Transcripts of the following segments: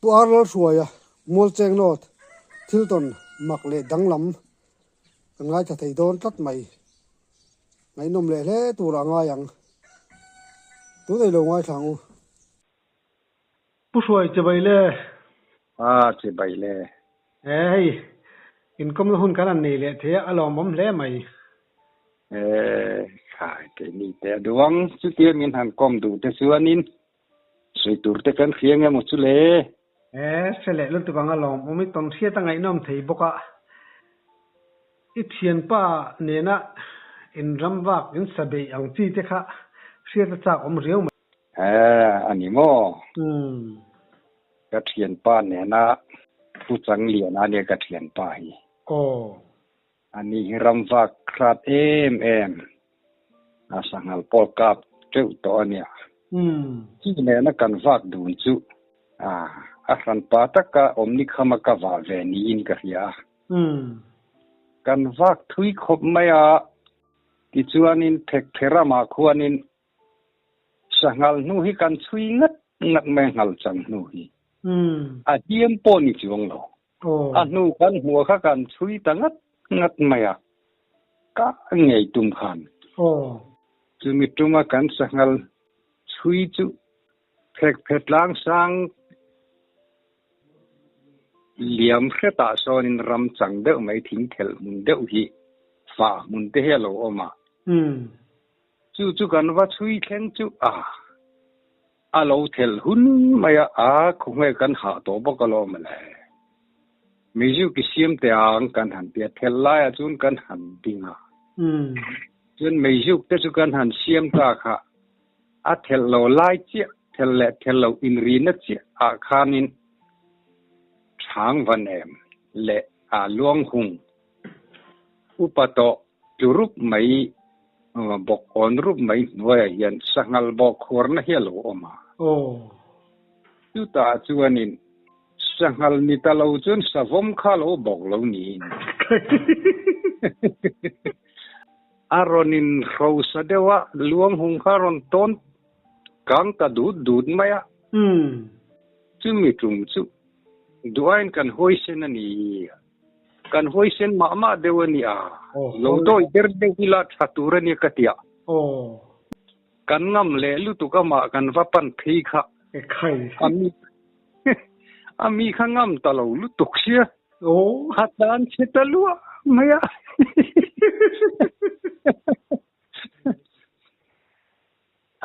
Pu Ar Lalhruaia, Mualcheng North, thil tawn mak leh danglam kan ngaithla thei dawn tlat mai. Ngaihnawm leh hle tur a ngai ang. Tunei lo ngaithla ang u. Pu Hruai chibai le. A chibai le. E hei, inkawmna hun kan han nei leh thei a, a lawmawm hle mai. E khai, keini te a duh ang. Chutia min han kawm duh te chuanin sawi tur te kan hria nge maw chu le? E hre leh lutuk ang a lawmawm i tawn hriat a ngaihnawm thei bawk a. I thianpa nena inram vak in sa beih ang chi te kha hriat a chak awm riau mai. E, a ni maw? Ka thianpa nena Pu Changliana ania ka thianpa hi. Aw. Ani hi ram vak hrat em em a sanghal pawh kap teuh tawh ania. Chu nena kan vak dun chu a hranpa taka awmni khama ka vah ve niin ka hria a. Kan vak thui khawp mai a, tichuanin phekphe ramah khuanin sanghal hnu hi kan chhui ngat ngat mai a nghal chang hnu hi. A hliam pawh ni chuang lo. A hnu kan hmuh kha kan chhui ta ngat ngat mai a, ka ngei tum khan. Chumi tuma kan sanghal chhui chu phekphe tlang sang Liam hretah sawnin ram chang deuh mai thing thelh hmun deuh hi fah hmun te hi a lo awm a. Chu chu kan va chhui thleng chu a a lo thelh hun mai a, a khawnge kan hah tawh bawk alawm le. Mizu ki siam teh ang kan han ti a, thelh laiah chuan kan han ding a. Chuan meizuk te chu kan han siam ta kha A thelh lo lai chiah, thelh leh thelh lo inrina chiah ah khanin Chhang van em leh a luang hung upa tawh tlu rup mai bawk awn rup mai hnuaiah hian sanghal bawk khuarna hi a lo awm a. Chutah chuanin sanghal ni ta lo chuan savawm kha a lo bawk lo niin. A rawn in hrosa deuh a, luang hung kha a rawn tawn kang ta dut dut mai a. Chumi tum chu duhaiin kan huaisen a ni. Kan huaisen mah mah deuh a ni a, lo dawi ber deuh ila tha tur a nia ka ti a. Kan ngam leh lutuk amah kan va pan phei kha. A mi kha ngam ta lo lutuk sia. A tlan chhe ta luah mai a.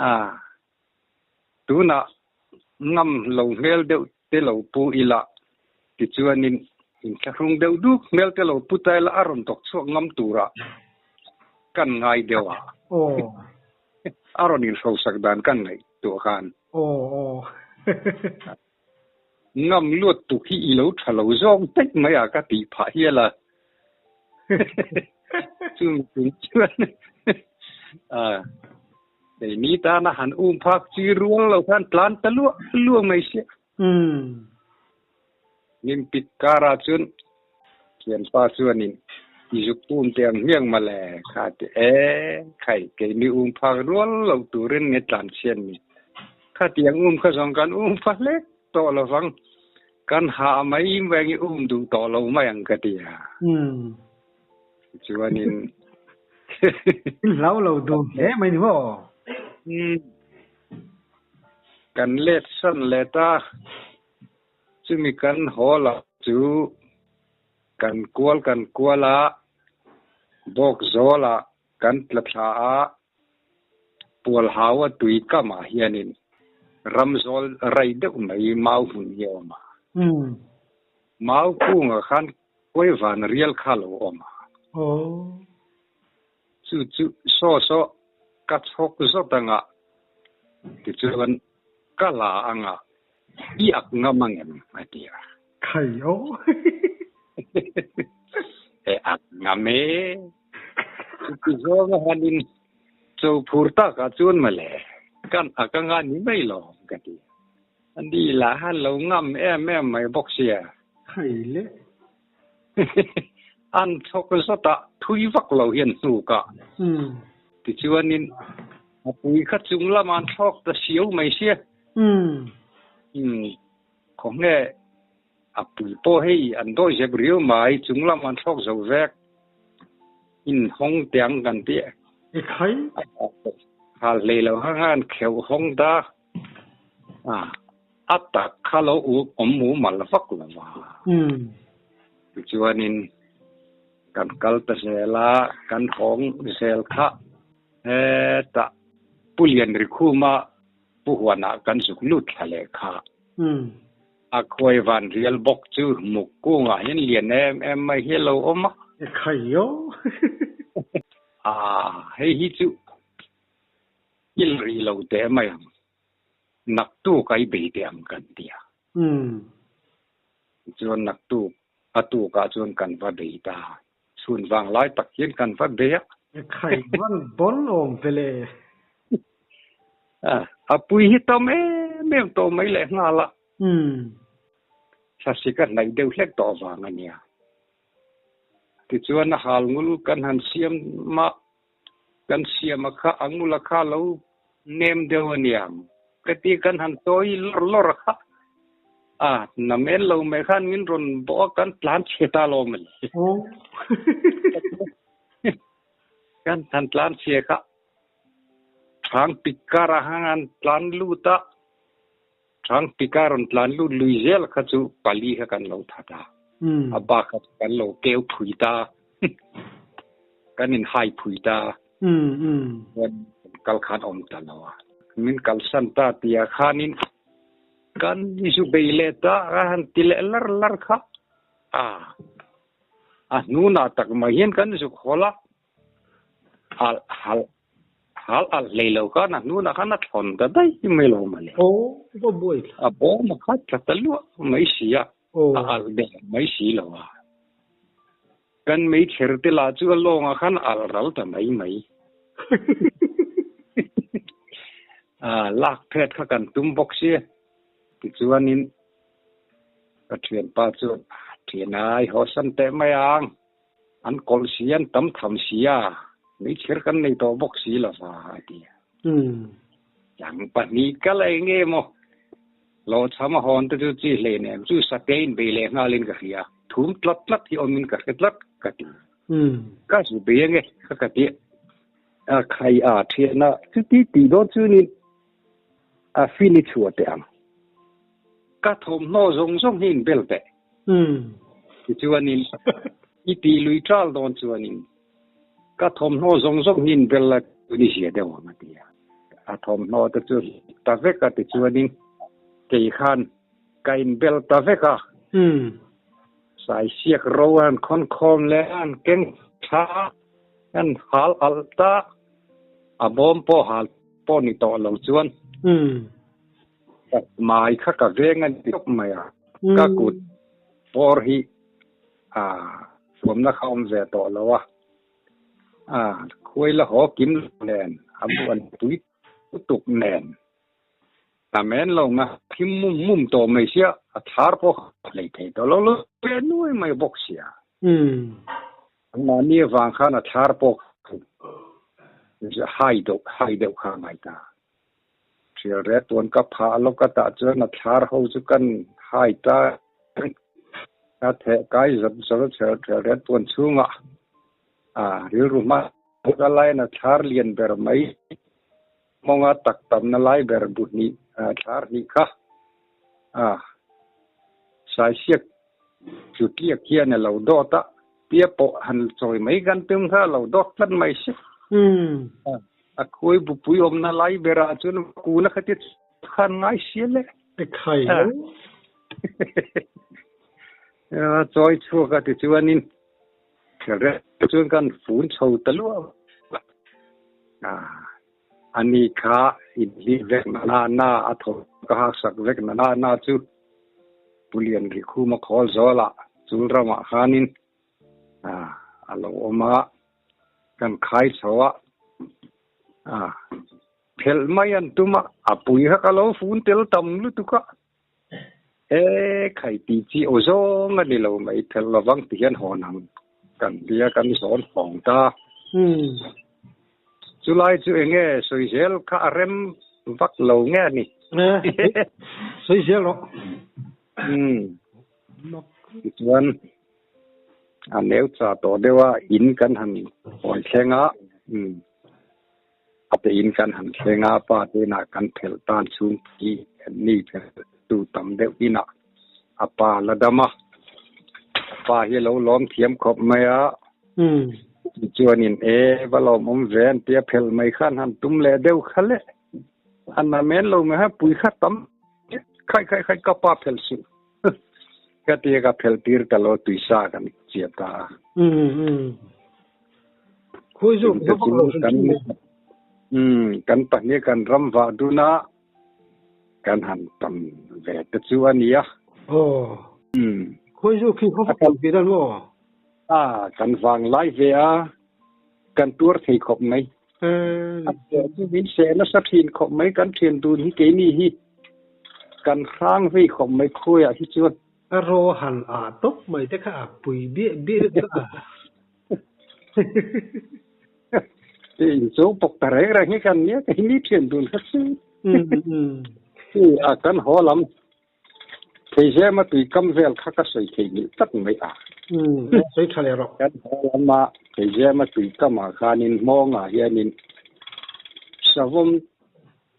A tunah ngam lo hmel deuh te lo pu ila tichuanin inthlahrung deuh duk hmel te lo pu ta ila a rawn tawk chhuak ngam turah kan ngai deuh a. A rawn inhrosak dan kan ngaihtuah khan. Ngam luat tuk hi i lo tha lo zawk daih mai a ka tih phah hial a. Chumi chung chuan keini tana han um phak chi rual lo khan tlan ta luah luah mai sia. Min pit karah chuan thianpa chuanin i zuk um teh ang hmiang mawle kha a ti e, khai keini um phak rual lo turin nge tlan chhian ni. Khatiang um kha zawng kan um fa hlek tawh lovang, kan hah mai veng i um duh tawh lo mai ang ka ti a. Chuanin. In hlau lo dun hle mai ni maw? Kan let san let a, chumi kan haw lo chu kan kual kan kual a, bawk zawl ah kan tla thla a, pual hau a tui kam ah hianin ram zawl rei deuh mai mau hmun hi a awm a. Mau kungah khan khawi van rial kha a lo awm a. Chu chu saw saw ka chhawk zawt anga tichuan ka la anga i ak ngam angem a ti a. Khai aw. E ak ngam e. Chuti zawnga hanin cho phur takah chuan mawle kan ak anga ni mai lo ka ti. Ani lah han lo ngam em em mai bawk sia. Khai le. An chhawk zawtah thui vak lo hian hnuk a. Tichuanin a pui kha chung lamah an thlawk ta siau mai sia. Khawnge a pui pawh hei an dawi zep riau mai, chung lam an thlawk zo vek. In hawng teh ang kan ti. I khai. Hal hlei lo hang an kheuh hawng ta. A a tak kha lo u awm mu mal vak lo va. Tichuanin kan kal ta zel a, kan hawng zel kha hetah Pu Lianrikhuma Pu Huanah kan zuk lut thla leh kha. A khuai van rial bawk chu muk kungah hian lian em em mai hi a lo awm a. E khaio. A, hei hi chu i la rih lo teh mai ang. Naktuk a i bei teh ang kan ti a. Tichuan naktuk a tukah chuan kan va bei ta. Chhun vang lai tak hian kan va bei a. E khai van bawn awm ve le. A, a pui hi tam em em tawh mai leh nghal a. Thlasik a hnaih deuh hlek tawh vang a nia. Tichuan a hal ngul kan han siam a, kan siam a kha a ngul a kha lo nem deuh a niang. Ka ti kan han tawi lawr lawr a kha. A, na men lo mai khan min rawn bawh a kan tlan chhe ta lo mai. Kan han tlan chhe kha. Thang pik kar ah khan an tlan lut a, thang pik a rawn tlan lut lui zel kha chu pali kha kan lo that a, a bak kha chu kan lo keu phui ta, kan in hai phui ta, chuan kal khan awm ta lo a. Min kalsan ta tia khanin kan zu bei leh ta a han ti leh lar lar kha a, a hnunah tak mai hian kan zuk hawl a. Hal hal hal alh hlei lo khan a hnunah khan a thlawn ta daih mai lo mawle. Aw va buai thla. A bawm a khat tla ta luah mai si a, a alh ber mai si lo a. Kan meichher te lah chu a lawngah khan a alh ral ta mai mai. A lak phet kha kan tum bawk sia. Tichuanin ka thianpa chuan, Thianai haw san teh mai ang. An kawlh si, an tam tham si a, meichher kan nei tawh bawk si lo va, a ti a. Tlang pahnih kal eng nge maw? Hlawhchham a hawn te chu chi hlei nem chu sate in bei leh nghalin ka hria, thum tlat tlat hi awmin ka hre tlat ka ti. Ka zu bei ange ka ka ti a, khai a thian a, chuti tih dawn chunin a fin i chhuah teh ang. Ka thawmhnaw zawng zawng hi in bel teh. Tichuanin, i tih lui ṭal dawn chuanin ka thawmhnaw zawng zawng hi in bel la chu ni zia deuh ang a ti a. A thawmhnaw te chu hlik ta vek a tichuanin kei khan ka in bel ta vek a. Saisiak ro an khawn khawm leh a, an keng tha a, an hal alh ta, a bawm pawh hal pawh ni tawh lo chuan ka hmai kha ka veng a ni tawp mai a. Ka kut bawr hi a thuamna kha awm ve tawh lo a, a khuai la haw kim lo nen, a buan tui lutuk nen, a men lo na thim mum mum tawh mai sia, a thar pawh kha hlei thei tawh lo lo ve nuai mai bawk sia. Mahni avang khan a thar pawh kha hai deuh hai deuh kha a ngai ta. Thial rek tuan ka phah lawk a tah chuan a thlar ho chu kan hai ta a theh kai zap zap a thial thial rek tuan chhungah a rilru hma ka laiin a thlar lian ber mai mawnga tak tamna lai ber bu hnih thlar hnih kha a saisiak chu tliak hian a lo dawt a tia pawh han chawi mai kan tum kha a lo dawt tlat mai si. A khuai bupui awmna lai berah chuan kuna kha ti khan ngai sia le. Ekhai lo. Chawi chhuak a ti chuanin khelret chuan kan fun chho ta luah a. Ani kha inhlim vek na na na a thaw ka hak sak vek na na na chu Pulian Rikhuma khawl zawlah chul ramah khanin a lo awm a. Kan khai chho a, a phelh mai an tum a, a pui kha ka lo fun tel tam lutuk a, he khai ti chi aw zawng a ni lo mai, phelh lovang ti hian hawn ang kan tia kan zawn hawng ta. Chulai chu eng nge sawi zel kha a rem vak lo nge a ni? Sawi zel rawh. Umm. Tichuan a neu cha tawh deuh a, in kan han hawi thleng a, umm a te in kan han thleng a, pa te inah kan phelh tan chhung hi ni phelh tu tam deuh inah a pa la dam a, a pa hi a lo lawm thiam khawp mai a, tichuanin e va lawmawm ve an tia phelh mai khan han tum leh deuh kha le, an a men lo mai kha pui kha tam Khai khai khai ka pa phelh suh. Ka tia ka phelh tir ta lo tuisa kan chiah ta a. Khawi zawk va vak lo hrim hrim e. Umm kan pahnih kan ram vah dun a kan han tam ve te chu a nia. Aw. Khawi zawk khi khaw vak lo tih dan maw? A kan vang lai ve a kan tuar thei khawp mai. A seh chu min seh nasa thin khawp mai kan thian dun hi keini hi kan hrang vei khawp mai khawiah hi chuan. A ro han ah tawp mai te kha a pui biah biah deuh kha a. Incho bawk ta reng reng hi kan nia keini thian dun kha chu. A kan haw lam Theizema tui kam vel kha ka sawi thei nghilh tlat mai a. Umm, sawi tha leh rawh. Kan haw lama Theizema tui kamah khanin hmawngah hianin savawm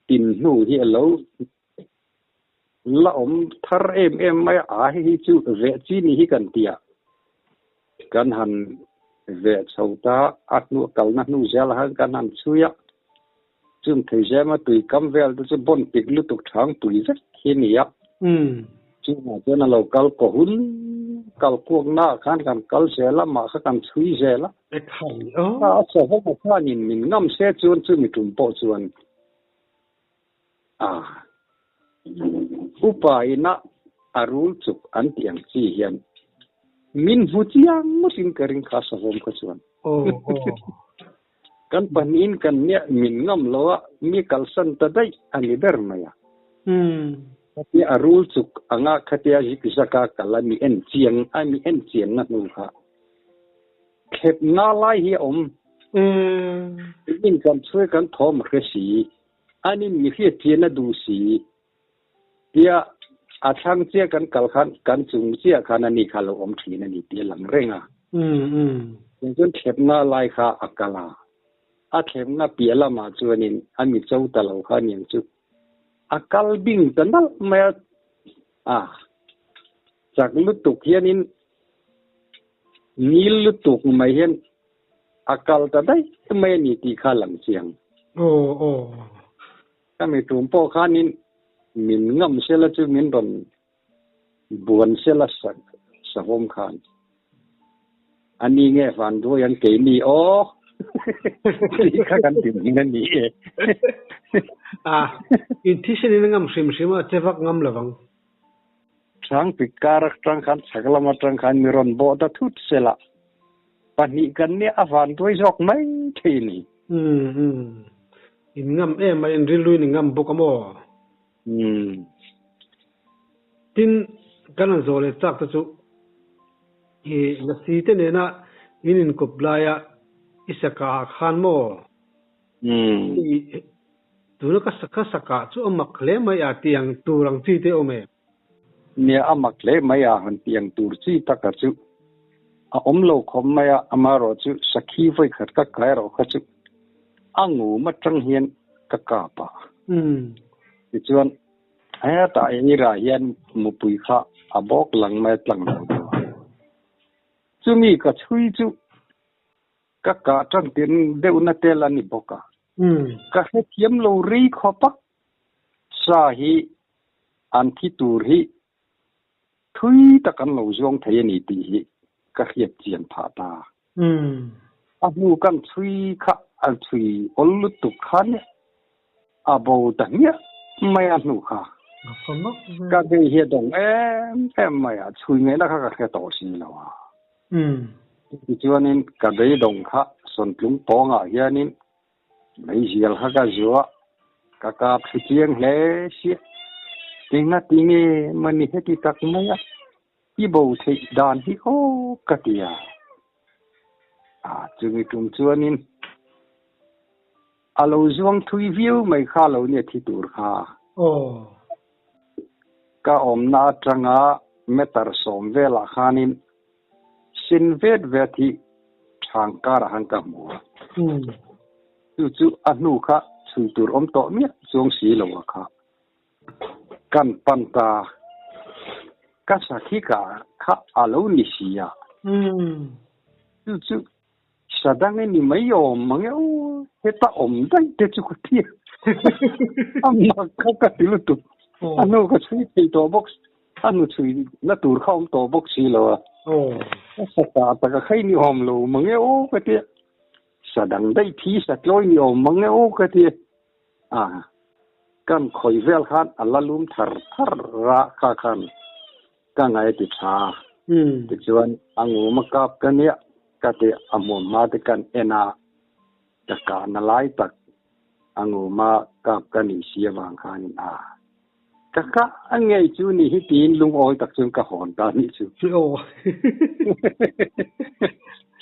tin hnu hi a lo la awm thar em em mai a, a hei hi chu veh chi ni hi kan ti a. Kan han veh chho ta a, hnu kalna hnu zelah khan kan han chhui a. Chung thei zema tui kam vel te chu bawn pik lutuk thang pui vek hi a ni a. Chungah chuan a lo kal kaw hun kal kuak naah khan kan kal zel a, mah kha kan chhui zel a. A chawhawm khanin min ngam se chuan chumi tum pawh chuan a upa ina a rul chuk an tih ang chi hian min hmu chiang ngawtin ka ring kha sawhawm kha chuan. Kan pahnihin kan nia min ngam lo a, mi kalsan ta daih a ni ber mai a. Khatia a rul chuk anga khatia zik zaka kal a mi en chiang a mi en chianna hnu kha thlep nga lai hi a awm. Tumin kan chhui kan thawm hre si, anin mi hriat chian a duh si tia a thlang chiah kan kal khan kan chung chiah khan ani kha lo awm thin a ni tih a lang reng a. Chung chuan thlepna lai kha a kal a, a thlepna piah lamah chuanin a mi cho ta lo kha aniang chu a kal bing ta nalh mai a, a chak lutuk hianin ngil lutuk mai hian a kal ta daih mai a ni tih kha a lang chiang. Aw aw. Ka mi tum pawh khanin min ngam sela chu min rawn buan sela sahawm khan a ni nge van duai ang keini aw tih kha kan ti hming a ni e. A, in thisen in a ngam hrim hrim a, che vak ngam lo vang. Hrangpik kar atang khan chhak lam atang khan mi rawn bawh ta thut sela pahnih kan nia a van duai zawk mai thei a ni. Umm umm. In ngam em a, in rilruin in ngam bawk a maw? Umm. Tin, kan han zawh leh chak te chu i lasi te nena in inkawp laia i saka ah khan maw? Umm. I tuna ka ka saka chu a mak hle mai a tiang tur ang chi te awm em? Nia a mak hle mai a, han tiang tur chi taka chu a awm lo khawp mai a, amaherawh chu sakhi vawi khat ka kai erawh kha chu a ngum atang hian ka kap a. Tichuan hetah eirah hian mupui kha a bawk lang mai a tlang lo deuh a. Chumi ka chhui chu ka kah tan tir deuhna tel a ni bawk a. Ka hrethiam lo rei khawp a, sa hi an thi tur hi thui tak an lo zuang thei a ni tih hi ka hriat chian phah ta. A hnu kan chhui kha a chhui awl lutuk kha nia a bo ta hmiah mai a hnu kha. Ka vei hi a dawng em em mai a, chhui ngaihna kha ka hre tawh si lo a. Tichuanin ka beidawng kha sawntlung pawngah hianin Meizial kha ka zuah, ka kap thlu chiang hle sia. Engah tinge mani heti tak mai a, i bo theih dan hi aw ka ti a. A chumi tum chuanin a lo zuang thui viau mai kha lo nia thi tur kha. Aw. Ka awmna atanga meter sawm velah khanin sin vet vet hi thang karah khan ka hmu a. Chu chu a hnu kha chhui tur awm tawh miah chuang si lo a kha. Kan pan ta ka sakhi ka kha a lo ni si a. Chu chu Sadang i ni mai awm mang e aw, heta awm daih te chu ka ti a, a mak kha ka ti lutuk, a hnu ka chhui thei tawh bawk, a hnu chhui na tur kha awm tawh bawk si lo a, a sa ta tak a khai ni awm lo mang e aw ka ti a, sadang daih thi satlawi ni awm mang e aw ka ti a, a kan khawi vel khan a la lum thar thar a kha khan. Ka ngai ti tha. Tichuan a ngum a kap ka nia ka ti a hmuam hma te kan en a, ka kahna lai tak a ngum a kap ka nih si avang khanin a ka kah a ngei chu ni hi tiin lungawi tak chuan ka hawn ta nih chu.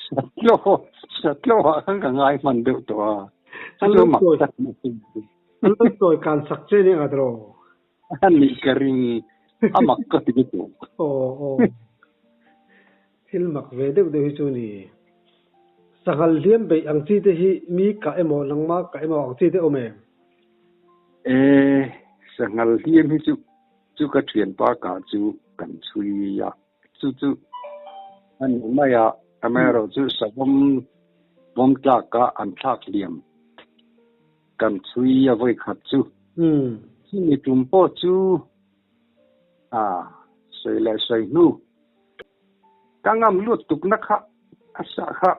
Satlaw satlaw ah khan ka ngai hman deuh tawh a, chu chu mak tak a ni. An lo sawi kan sak che nia ka tiraw? A nih ka ring, a mak ka ti lutuk. Aw aw. Thil mak ve deuh deuh hi chu ni. Sanghal hliam beih ang chi te hi mi kah emaw nangmah kah emaw ang chi te awm em? E, sanghal hliam hi chu chu ka thianpa kah chu kan chhui a, chu chu a ni mai a, amaherawhchu savawm vawm tlaka an thlak hliam. Kan chhui a vawi khat chu. Chumi tum pawh chu a sawi leh sawi hnu. Ka ngam lut tukna kha a sah kha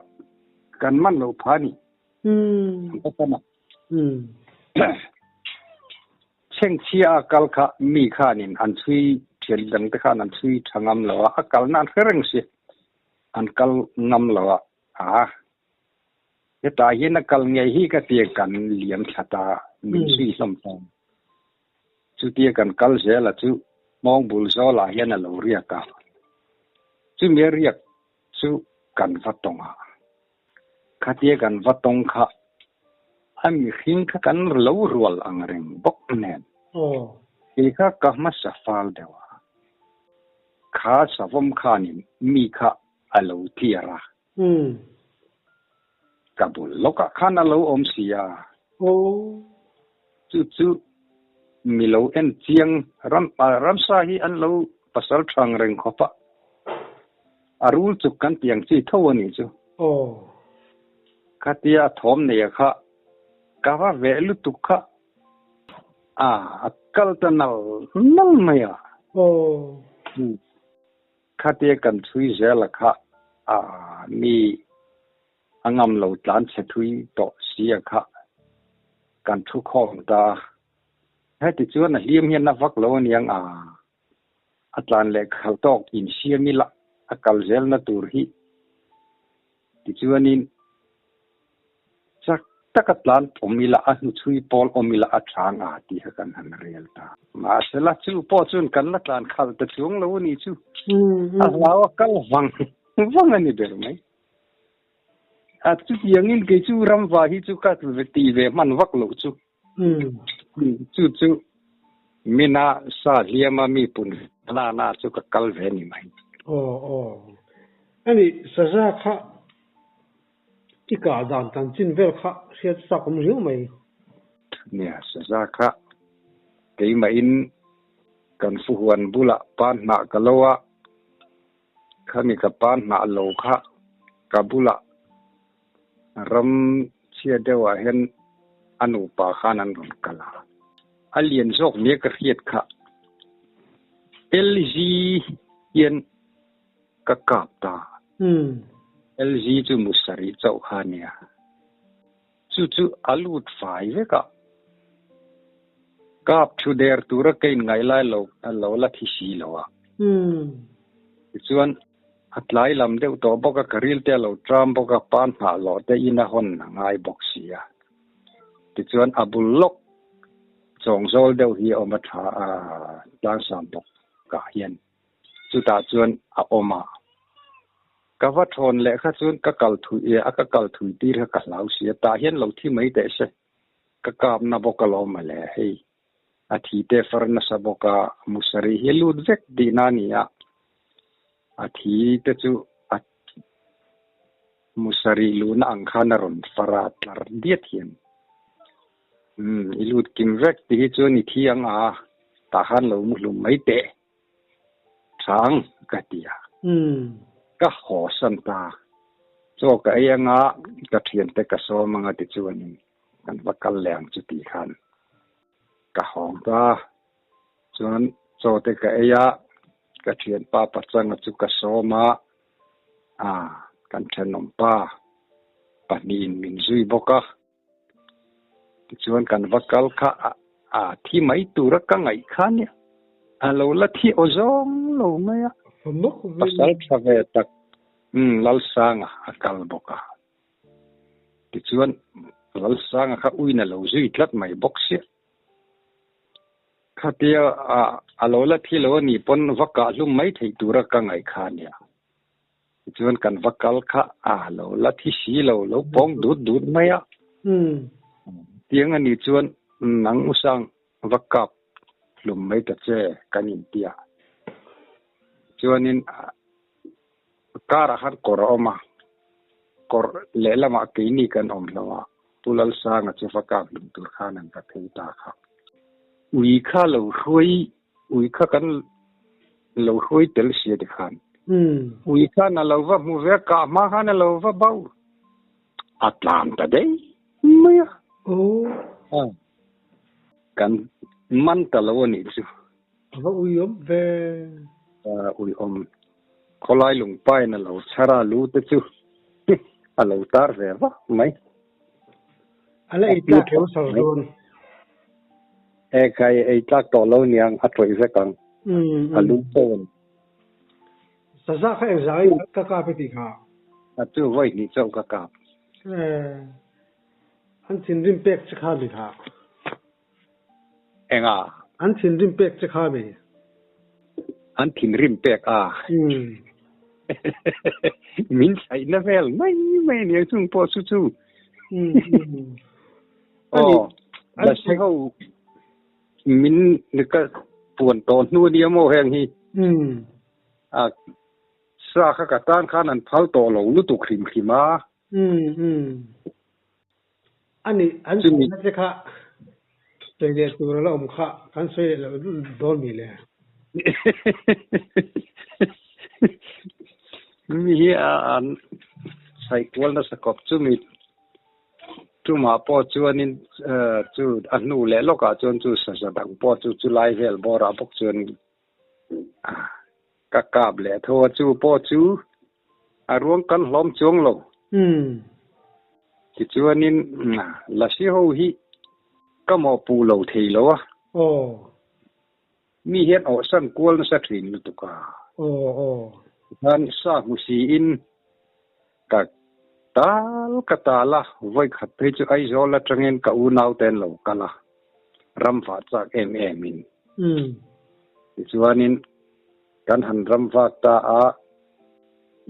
kan man loh pha ni. An ta tan a. Chhengchhia a kal kha mi khanin an chhui thian dang te khan an chhui tha ngam lo a, a kalna an hre reng si. An kal ngam lo a. A Hetah hian a kal ngei hi ka tia kan liam thla ta, min zui hlawm ta. Chutia kan kal zel a chu hmawng bul zawlah hian a lo riak a. Chumi a riak chu kan va tawng a. Khatia kan va tawng kha a mihring kha kan lo rual ang reng bawk nen. Kei kha ka hmasa fal deuh a. Kha savawm khanin mi kha a lo tliar a. Umm. Ka bul lawkah khan a lo awm si a. Aw. Chu chu mi lo en chiang ram ramsa hi an lo pasal thang reng khawp a. A rul chuk kan ti ang chi tho a nih chu. Aw. Khatia a thawm nei a kha ka va veh lutuk kha. A a kal ta nal nal mai a. Aw. Umm. Khatia kan chhui zel a kha a mi a ngam lo tlan chhe thui tawh si a kha kan thu khawm ta. Heti chuan a hliam hian a vak lo aniang a, a tlan leh khalh tawk insiam ila a kal zelna tur hi Tichuanin, chak taka tlan awm ila, a hnuchhui pawl awm ila a chang a tih kha kan han rel ta. Mahsela, chu pawh chuan kan la tlan khalh ta chuang lo a nih chu. A hlau a kal vang vang a ni ber mai. A chutiangin kei chu ramva hi chu ka ti ve hman vak loh chu. Chu chu mina sa hliama mi pun na na chu ka kal ve ni mai. Aw aw. Ani saza kha i kah dan tan chin vel kha hriat chak awm riau mai. Nia, saza kha keimahin kan fuhuan bulah pan hnah ka lo a, khami ka pan hnah lo kha ka bulah Ram chhia deuhah hian a nupa khan an rawn kal a, a lian zawk nia ka hriat kha LG hian ka kap ta. LG chu musarih chauh kha a nia. Chu chu a lut fai vek a, kap thu der tura ka inngaih lai lo lo la thi si lo a. Tichuan A tlai lam deuh tawh bawk a, ka ril te a lo tram bawk a, pan nghah lawh te in a hawn a ngai bawk si a. Tichuan a bul lawk chawng zawl deuh hi a awm a tha a, tlangsam bawk ah hian chutah chuan a awm a. Ka va thawn leh kha chuan ka kal thui a, ka kal thui tir kha ka hlau si a, tah hian lo thi mai teh se, ka kapna bawk alawm mawle hei. A thi te far nasa bawk a, musari hi a lut vek tihna a ni a. A thi te chu a musari luhna ang khan a rawn far a, tlar diat hian. Umm, i lut kim vek tih hi chuan i thi ang a, tah khan lo mu hlum mai teh. Chang ka ti a. Ka haw san ta. Chaw ka ei anga ka thiante ka sawm anga tichuanin kan va kal leh ang chu tih khan ka hawng ta. Chuan chaw te ka ei a, ka thianpa pachanga chu ka sawm a, ah kan thenawm pa pahnihin min zui bawk a. Tichuan kan va kal kha a thi mai tura ka ngaih kha nia. A lo la thi aw zawng lo mai a. Pasal tha ve tak Lalsanga a kal bawk a. Tichuan Lalsanga kha uina lo zui tlat mai bawk sia. Khatia a lo la thi lo a nih pawn va kah hlum mai theih tura ka ngaih kha nia. Tichuan kan va kal kha a lo la thi si lo, lo pawng dut dut mai a. Tiang a nih chuan nang usang va kap hlum mai ta che kan inti a. Chuanin karah khan kawr a awm a, kawr lehlamah keini kan awm hlo a, Pu Lalsanga chu va kap hlum tur khan an va phei ta kha. Ui kha lo hruai Ui kha kan lo hruai tel sia ti khan. Ui khan a lo va hmu ve a, kah hma khan a lo va bau. A tlan ta daih mai a. Kan man ta lo a nih chu. A va ui awm ve. Ui awm. Khawlai lungpain a lo chhar a, lu te chu a lo tar ve vak mai. A la ei tlak lo sar dawn. E khai ei tlak tawh lo niang a tawih vek ang. A lu pawh an. Saza kha eng zai ka kap i tih kha? A chu vawi hnih chauh ka kap. E an thinrim pek che kha mi kha. Enga? An thinrim pek che kha mi. An thinrim pek a. Min chhaihna vel mai mai a nia chung pawh chu chu. Aw, Lasi ho min ka puan tawh hnu a nia maw heng hi. A sa kha ka tan khan an phal tawh lo lutuk hrim hrim a. A nih, an sawi na te kha sawi leh tur a la awm kha, kan sawi leh loh dawn mi le? Mi hi an sawi kual nasa khawp chu mi tumah pawh chuanin chu a hnu leh lawkah chuan chu saza dang pawh chu chulai vel bawrah bawk chuan ka kap leh tho a, chu pawh chu A ruang kal hlawm chuang lo. Tichuanin Lasi ho hi ka mawhpuh lo thei lo a. Mi hian awhsan kual nasa thin lutuk a. Tikhan sa hmu siin ka tal ka tal a, vawikhat phei chu Aizawl atangin ka unaute an lo kal a, ramvah chak em emin. Tichuanin Kan han ram vak ta a,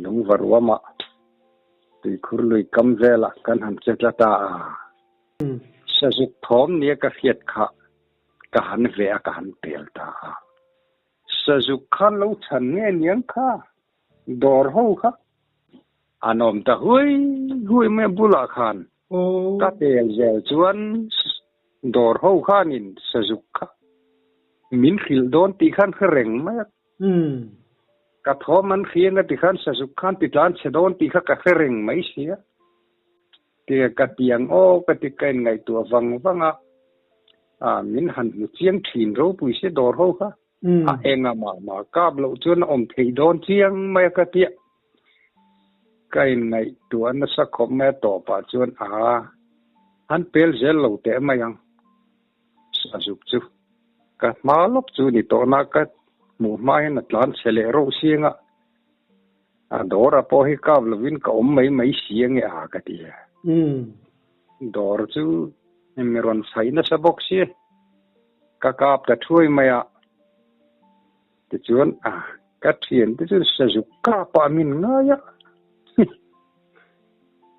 lungva ruamah tuikhur lui kam velah kan han che tla ta a. Sazuk thawm nia ka hriat kha ka han ve a, ka han pel ta a. Sazuk khan lo chhan nge niang kha, dawr ho kha an awm ta hui hui mai a bulah khan. Ka pel zel chuan Dawr ho khanin sazuk kha min hrilh dawn tih khan hre reng mai a. Ka thawm an hriang a ti khan sazuk khan ti tlan chhe dawn tih kha ka hre reng mai sia. Tia ka ti ang aw ka ti ka inngaihtuah vang vang a. A min han hmu chiang thin ropui sia dawr ho kha. A enga mah mah kap loh chuan a awm theih dawn chiang mai a ka tia. Ka inngaihtuah nasa khawp mai a tawpah chuan a han pel zel lo teh mai ang. Sazuk chu ka hma lawk chu ni tawh na ka hmuh hma hian a tlan chhe leh reuh siang a, a dawr a pawh hi kap lovin ka awm mai mai si ange a ka ti a. Dawr chu mi rawn chhaih nasa bawk si, ka kap ta thuai mai a. Tichuan a ka thiante chu sazuk kap ah min ngai a,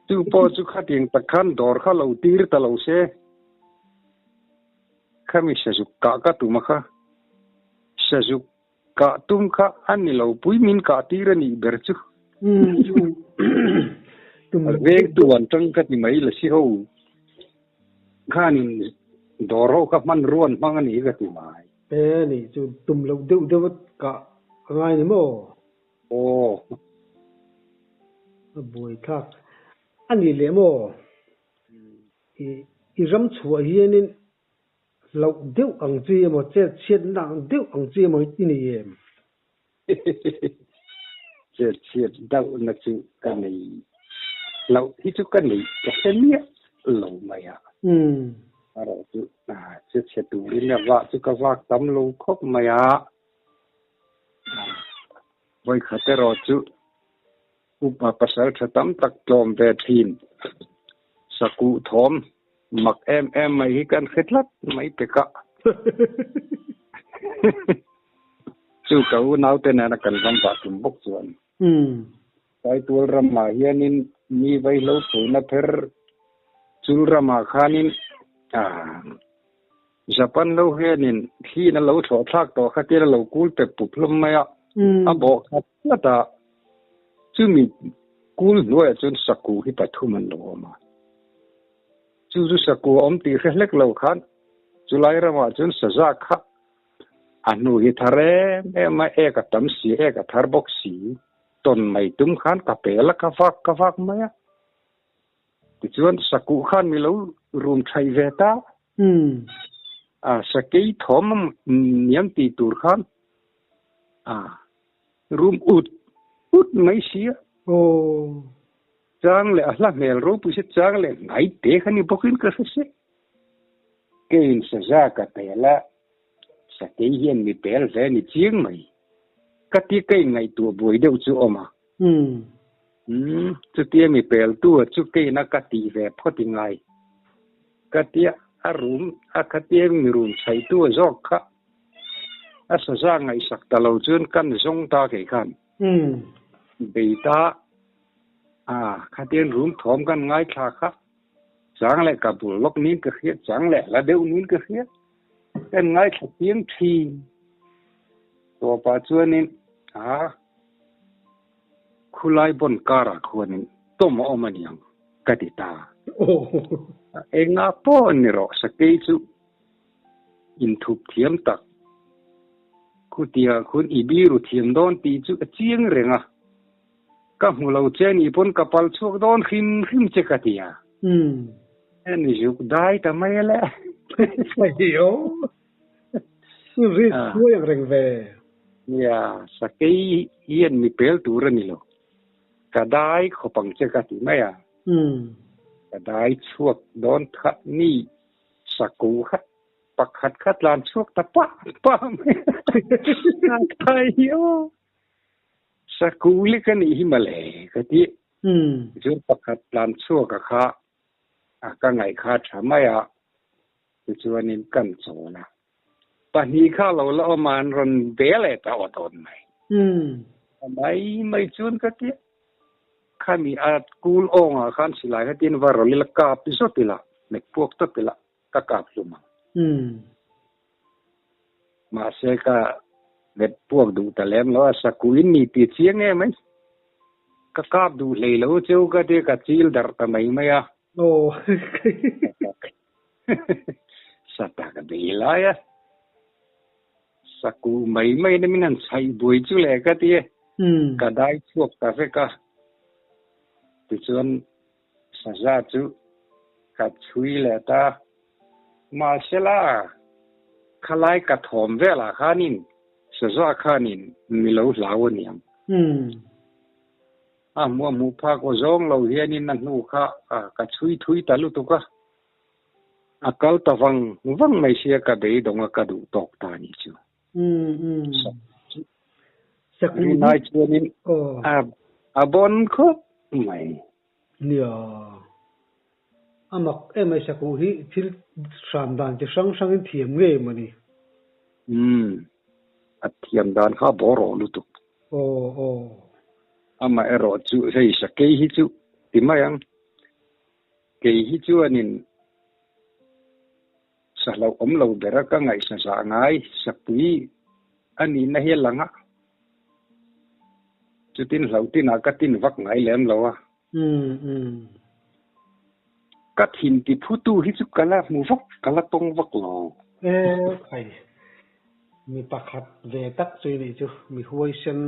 chu pawh chu khatiang tak khan dawr kha lo tir ta lo se. Khami sazuk kah ka tum a kha. Sazuk kah tum kha a ni lo pui min kah tir a nih ber chu. A veng tu an tang ka ti mai la si ho khanin dawr ho kha hmanrua an hmang a ni ka ti mai. E ni chu tum loh deuh deuh a kah a ngai ni maw? Aw. A buai thlak a ni leh maw? I i ram chhuah hianin hlauh deuh ang chi emaw chet chhiatna ang deuh ang chi emaw i nei em? Chet chhiat deuhna chu ka nei hlauh hi chu ka nei ka hre miah lo mai a. Erawh chu chet chhe turin a vah chu ka vak tam lo khawp mai a. Vawikhat erawh chu Upa pasal tha tam tak tlawm ve thin. Sakuh thawm mak em em mai hi kan hre tlat mai pek a. Chu ka unaute nena kan ram vah tum bawk chuan. Saitual ramah hianin mi vaihlo phuina pher chul ramah khanin Japan lo hianin thliin a lo thlawh thlak tawh kha tir a lo kul pep pup hlawm mai a, a bawh khat tlat a, chumi kul hnuaiah chuan saku hi pathum an lo awm a. Chu chu saku a awm tih hre hlek lo khan chulai ramah chuan saza kha a hnu hi thar em em a, ek a tam si, ek a thar bawk si, tawn mai tum khan ka pel a, ka vak ka vak mai a. Tichuan sakuh khan mi lo rum thaih ve ta. A sakei thawm niam ti tur khan a rum ut ut mai si a. Chang leh a hla hmel ropui se chang leh hnai te kha ni bawkin ka hre se. Keiin saza ka pel a, sakei hian mi pel ve ni chiang mai. Ka ti ka inngaihtuah buai deuh chu awm a. Umm, chutia mi peltu a chu keina ka tih ve phawt i ngai. Ka tia a rum a khatia mi rum chhaitu a zawk kha a saza ngaihsak ta lo chuan kan zawng ta kei khan. Bei ta a khatian rum thawm kan ngaithla kha chang leh ka bul lawk niin ka hria, chang leh hla deuh niin ka hria. Kan ngaithla chiang thin. Tawpah chuanin a. Khulai bawn karah khuanin tawm a awm a niang ka ti ta. Enga pawh ni rawh sakei chu inthup thiam tak khutia khun i biru thiam dawn tih chu a chiang reng a, ka hmu lo che nih pawn ka pal chhuak dawn hrim hrim che ka ti a. Hemi zuk dai ta mai le. Risk huai ang reng ve. Nia, sakei hian mi pel tur a ni lo. Ka dai khawp ang che ka ti mai a. Ka dai chhuak dawn kha ni saku kha pakhat kha tlan chhuak ta pah pah mai a. Thai hi aw. Saku lek a nih hi mawle ka ti. Tichuan pakhat tlan chhuak a kha a ka ngaih kha tha mai a. Tichuanin kan chawl a, pahnih kha lo la awm a, an rawn be leh ta aw dawn mai. A mai mai chuan ka ti a, khami a kul awngah khan silai kha tin va rawlh ila kap zawt ila, hmet puak tawp ila ka kap hlum ang. Mahse ka hmet puak duh ta lem lo a, sakuin ni ti chiang em mai. Ka kap duh hlei lo cheu ka ti a, ka chil darh ta mai mai a. Sata ka bei lai a, saku mai mai na min han chhaih buai chu leh ka ti e, ka dai chhuak ta vek a. Tichuan saza chu ka chhui leh ta, mahsela khalai ka thawm velah khanin saza khanin mi lo hlau aniang. A hmuh a hmuh phak aw zawng lo hianin a hnu kha ka chhui thui ta lutuk a, a kal ta vang vang mai sia ka beidawng a ka duh tawk ta a nih chu. Rinai chuanin a bawn khawp mai. Nia, a mak em mai sakuh hi thil hram dan chi hrang hrangin thiam ngei maw ni? Umm, a thiam dan kha a bawraw lutuk. Aw aw. Amah erawh chu hei sakei hi chu ti mai ang. Kei hi chuanin Sa hlauhawm lo bera ka ngaihsa zah ngai sapui a nihna hi a lang a. Chutin hlautinah ka tin vak ngai lem lo a. Ka thin ti phutu hi chu ka la hmu vak, ka la tawng vak lo. E khai, mi pakhat ve tak chu i nih chu, mi huaisen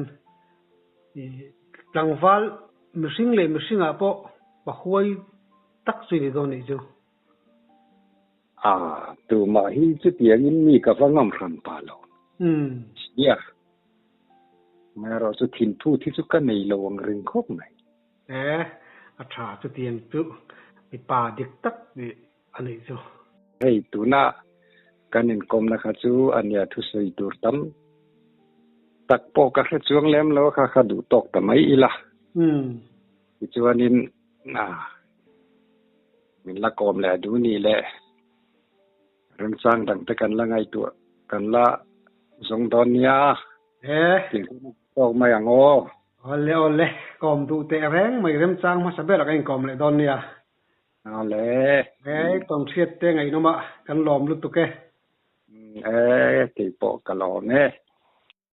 tlangval mihring leh mihringah pawh pa huai tak chu i ni dawn nih chu. A, tumah hi chutiangin mi ka va ngam hran pah lo. Nia, amaherawh chu thinphut hi chu ka nei lo ang ring khawp mai. E, a tha chutiang chu mipa dik tak nih a nih chu. Hei, tuna kan inkawmna kha chu a nia thusawi tur tam tak pawh ka hre chuang lem lo a, kha kha duh tawk ta mai ila. Tichuanin, a. Min la kawm leh duh ni le. Remchang dang te kan la ngaihtuah kan la zawng dawn nia. E. Tih tawk mai ang aw. Awle awle, kawm duh teh reng mai remchang hmasa ber ah ka inkawm leh dawn nia. Awle. E, tawng hriat te ngaihnawm ah kan lawm lutuk e. E, keipawh ka lawm e.